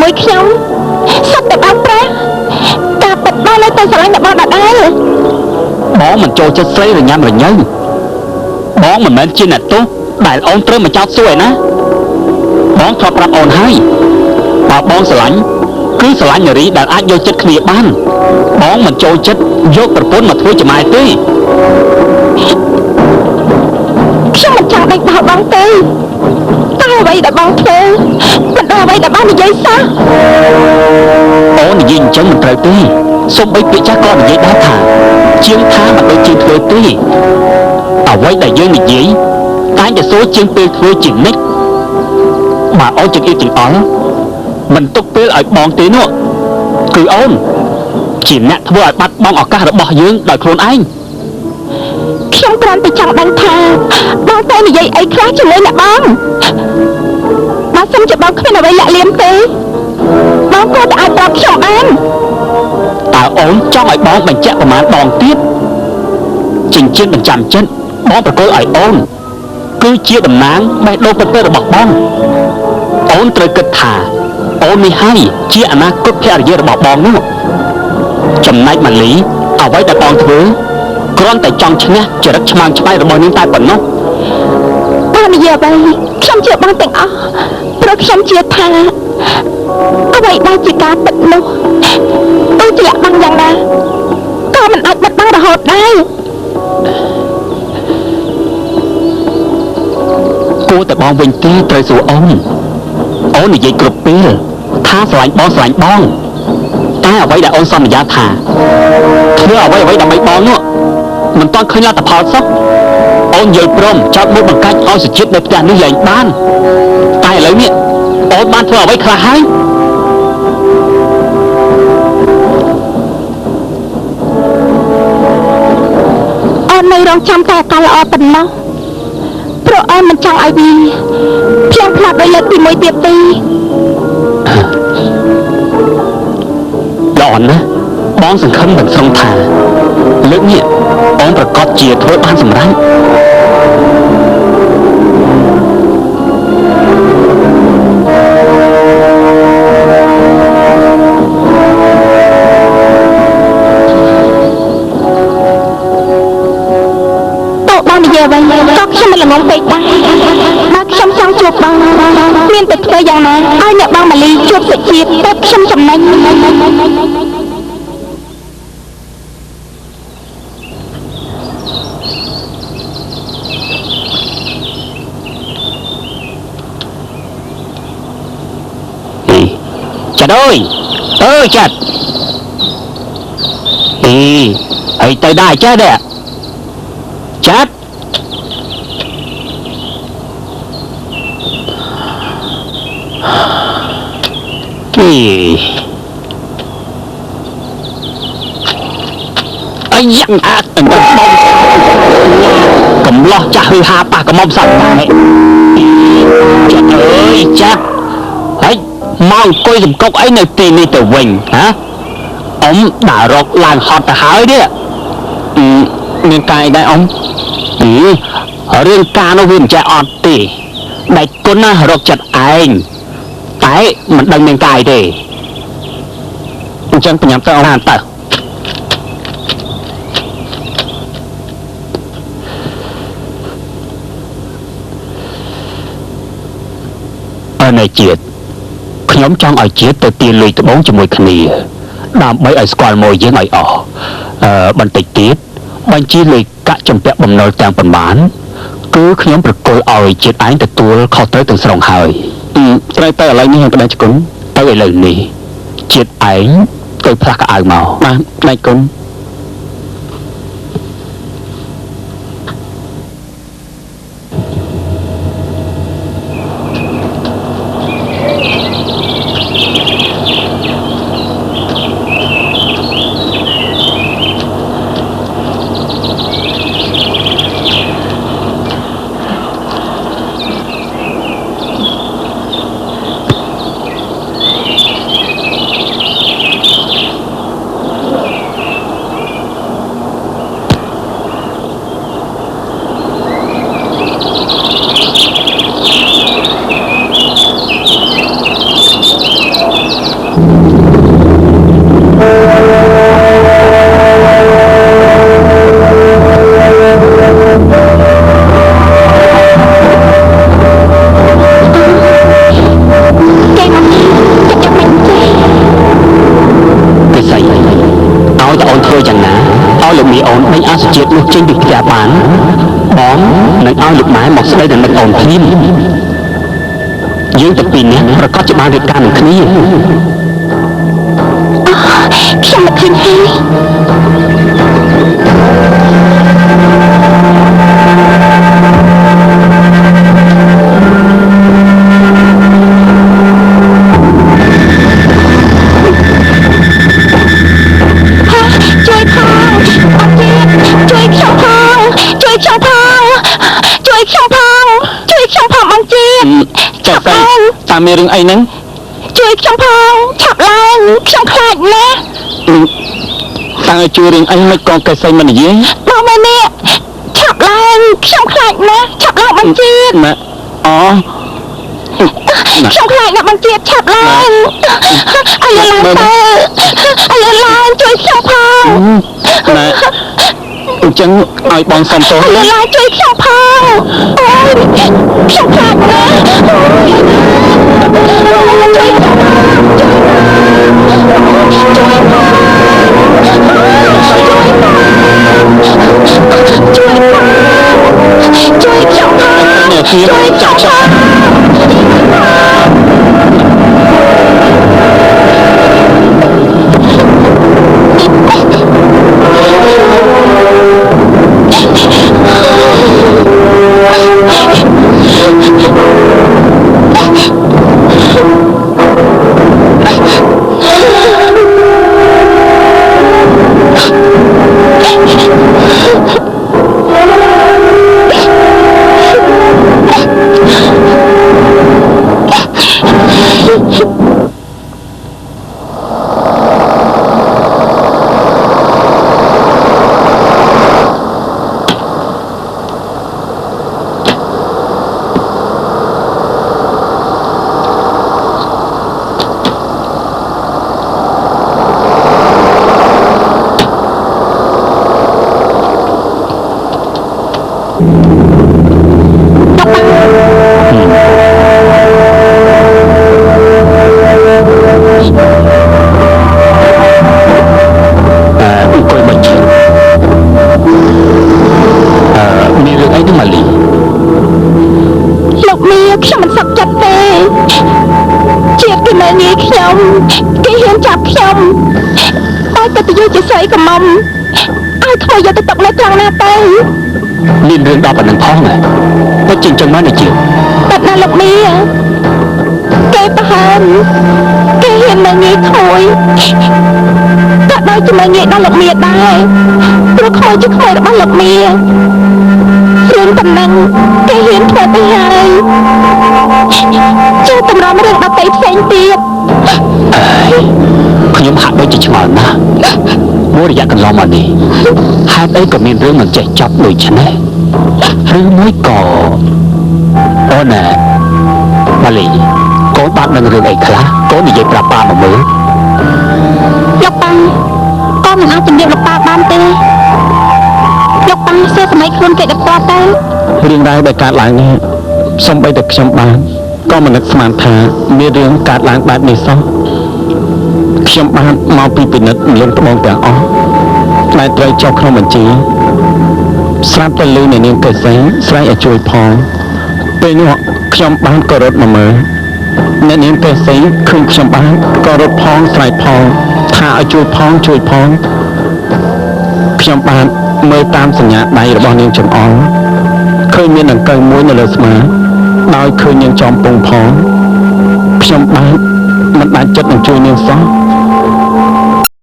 ជាមួយខ្ញុំសុទ្ធតែបោកប្រាស់ការពិតបងនៅតែស្រឡាញ់អ្នកបងដដែលបងមិនចូលចិត្តស្រីរញ៉ាំរញ៉ៅបងមិនមែនជាអ្នកទោសដែលអូនត្រូវមកចោទសួរឯណាបងធ្លាប់ប្រាប់អូនហើយបើបងស្រឡាញ់គឺស្រឡាញ់នារីដែលអាចយកចិត្តគ្នាបានបងមិនចូលចិត្តយកប្រពន្ធមកធ្វើជាម៉ែទេខ្ញុំមិនចង់ដេញដោលបងទេតែអ្វីដែលបងធ្វើមិនដល់អ្វីដែលបងនិយាយសោះអូននិយាយអញ្ចឹងមិនត្រូវទេសូម្បីពាក្យចាស់ក៏និយាយដែរថាជាងថាមិនដូចជាងធ្វើទេអ្វីដែលយើងនិយាយតែងតែសូរជាងពេលធ្វើជានិច្ចបើអូនចង្អៀតចង្អល់មិនទុកពេលឲ្យបងទេនោះគឺអូនជាអ្នកធ្វើឲ្យបាត់បង់ឱកាសរបស់យើងដោយខ្លួនឯងខ្ញុំគ្រាន់តែចង់ដឹងថាបងតែនិយាយអីខ្លះជាមួយអ្នកបងបើសិនជាបងគ្មានអ្វីលាក់លៀមទេបងក៏អាចប្រាប់ខ្ញុំបានតើអូនចង់ឲ្យបងបញ្ជាក់ប្រមាណដងទៀតចិញ្ចៀនបញ្ចាំចិត្តបងប្រគល់ឲ្យអូនគឺជាតំណាងបេះដូងពិតៗរបស់បងអូនត្រូវគិតថាអូននេះហើយជាអនាគតភរិយារបស់បងនោះចំណែកម៉ាលីអ្វីដែលបងធ្វើគ្រាន់តែចង់ឈ្នះចរិតឆ្មើងឆ្មៃរបស់នាងតែប៉ុណ្ណោះបងនិយាយអ្វីខ្ញុំជឿបងទាំងអស់ព្រោះខ្ញុំជឿថាអ្វីដែលជាការពិតនោះទោះជាលាក់បាំងយ៉ាងណាក៏មិនអាចបិទបាំងរហូតដែរគួរតែបងវិញទេត្រូវសួរអូនអូននិយាយគ្រប់ពេលថាស្រឡាញ់បងស្រឡាញ់បងតែអ្វីដែលអូនសន្យាថាធ្វើអ្វីអ្វីដើម្បីបងនោះមិនទាន់ឃើញលទ្ធផលសោះអូនយល់ព្រមចោតមួយបង្កាច់ឲ្យសុជាតិនៅផ្ទះនេះលែងបានតែឥឡូវនេះអូនបានធ្វើអ្វីខ្លះហើយអូននៅរងចាំតែឱកាសល្អប៉ុណ្ណោះព្រោះអូនមិនចង់ឲ្យវាភ្លៀងផ្លាត់ដោយលើកទី1ទៀតទេល្អណាស់បងសង្ឃឹមមិនស្រុងថាលើកនេះអូនប្រកាសជាធ្វើបានសម្រេចតើបងនិយាយអ្វីក៏ខ្ញុំមិនល្ងងពេកដែរបើខ្ញុំចង់ជួបបងមានតែធ្វើយ៉ាងណាឲ្យអ្នកបងម៉ាលីជួបសុជាតិទើបខ្ញុំចំណេញ ចាត់អើយអើចាត់អីហើយទៅដែរចេះដែរចាត់អីអីយ៉ាងអាតបងកំឡោះចាស់ហឺហាប៉ះកំមុំសត្វដែរចាត់អើយចាត់ហើយមកអង្គុយសំកុកអីនៅទីនេះទៅវិញហ៎អ៊ំដើររកឡើងហត់ទៅហើយនេះមានកាយដែរអ៊ំរឿងការនោះវាមិនចេះអត់ទេដៃគុណណារកចិត្តឯងតែមិនដឹងមានកាយទេអញ្ចឹងបញ្ញាទៅអ៊ំទៅអរណជាតិខ្ញុំចង់ឲ្យជាតិទៅទាលុយត្បូងជាមួយគ្នាដើម្បីឲ្យស្គាល់មួយយើងឲ្យអស់បន្តិចទៀតបញ្ជីលុយកាក់ចម្ពាក់បំណុលទាំងប៉ុន្មានគឺខ្ញុំប្រគល់ឲ្យជាតិឯងទទួលខុសត្រូវទាំងស្រុងហើយត្រូវទៅឥឡូវនេះបដិជគុណទៅឥឡូវនេះជាតិឯងទៅផ្លាស់កៅអៅមកបាទដៃគុណ ដេញអសុជាតិនោះចេញពីផ្ទះបានបងនឹងឲ្យលោកម៉ែមកស្ដីដល់មិត្តអូនភ្លាមយើងទាំងពីរនាក់ប្រកាសជាបានរៀបការនឹងគ្នា ខ្ញុំមិនឃើញហើយជួយផងអត់ទៀតជួយខ្ញុំផងជួយខ្ញុំផងជួយខ្ញុំផងជួយខ្ញុំផងបងជាតិ ចុះទៅតាមមានរឿងអីហ្នឹង ជួយខ្ញុំផងឆាប់ឡើងខ្ញុំខ្លាចណាស់ តើជួយរឿងអីមិនក៏កេសីមិននិយាយ បងមែននេះឆាប់ឡើងខ្ញុំខ្លាចណាស់ឆាប់ឡើងបងជាតិ ណាអូ ខ្ញុំខ្លាចណាស់បងជាតិឆាប់ឡើងឲ្យឡើងទៅឲ្យឡើងជួយខ្ញុំផង ណែអញ្ចឹងឲ្យបងសុំទោស ឲ្យឡើងជួយខ្ញុំផងអូយខ្ញុំខ្លាចណាស់ជួយខ្ញុំជួយផងជួយផងជួយខ្ញុំផងជួយខ្ញុំផង អង្គុយមកជិះមានរឿងអីទេម៉ាលី លោកមាខ្ញុំមិនសុខចិត្តទេជាតិគេមើលងាយខ្ញុំគេហ៊ានចាប់ខ្ញុំតែកិត្តិយសជាស្រីកំមុំឲ្យធ្វើយកទៅຕົកនៅត្រង់ណាទៅ មានរឿងដល់ប៉ុណ្្នឹងផងណាពិតជាអញ្ចឹងមែនទេជា តែណាលោកមាគេប្រហែលគេហ៊ានមើលងាយក្មួយក៏ដូចជាមើលងាយដល់លោកមាដែរព្រោះក្មួយជាក្មួយរបស់លោកមារឿងតំណែងគេហ៊ានធ្វើទៅហើយចូលតម្រាំរឿងដតីផ្សេងទៀត ខ្ញុំហាក់ដូចជាឆ្ងល់ណាស់មួយរយៈកន្លងមកនេះហេតុអីក៏មានរឿងមិនចេះចប់ដូចនេះឬមួយក៏អូនណាម៉ាលីកូនបានដឹងរឿងអីខ្លះកូននិយាយប្រាប់ប៉ាមកមើល លោកប៉ាកូនមិនអាចជំរាបលោកប៉ាបានទេលោកប៉ាសួរសម័យខ្លួនគេដល់ផ្ទាល់ទៅ រឿងរ៉ាវដែលកើតឡើងនេះសំបីតែខ្ញុំបានក៏មិននឹកស្មានថាមានរឿងកើតឡើងបែបនេះសោះខ្ញុំបានមកពីពិនិត្យលំត្បូងទាំងអស់ដែលត្រូវចុះក្នុងបញ្ជីស្រាប់តែលឺអ្នកនាងកេសីស្រែកឲ្យជួយផងពេលនោះខ្ញុំបានក៏រត់មកមើលអ្នកនាងកេសីឃើញខ្ញុំបានក៏រត់ផងស្រែកផងថាឲ្យជួយផងជួយផងខ្ញុំបានមើលតាមសញ្ញាដៃរបស់នាងចំអល់ឃើញមានដង្កូវមួយនៅលើស្មាដោយឃើញនាងចំពងផងខ្ញុំបានមិនដាច់ចិត្តនឹងជួយនាងសោះ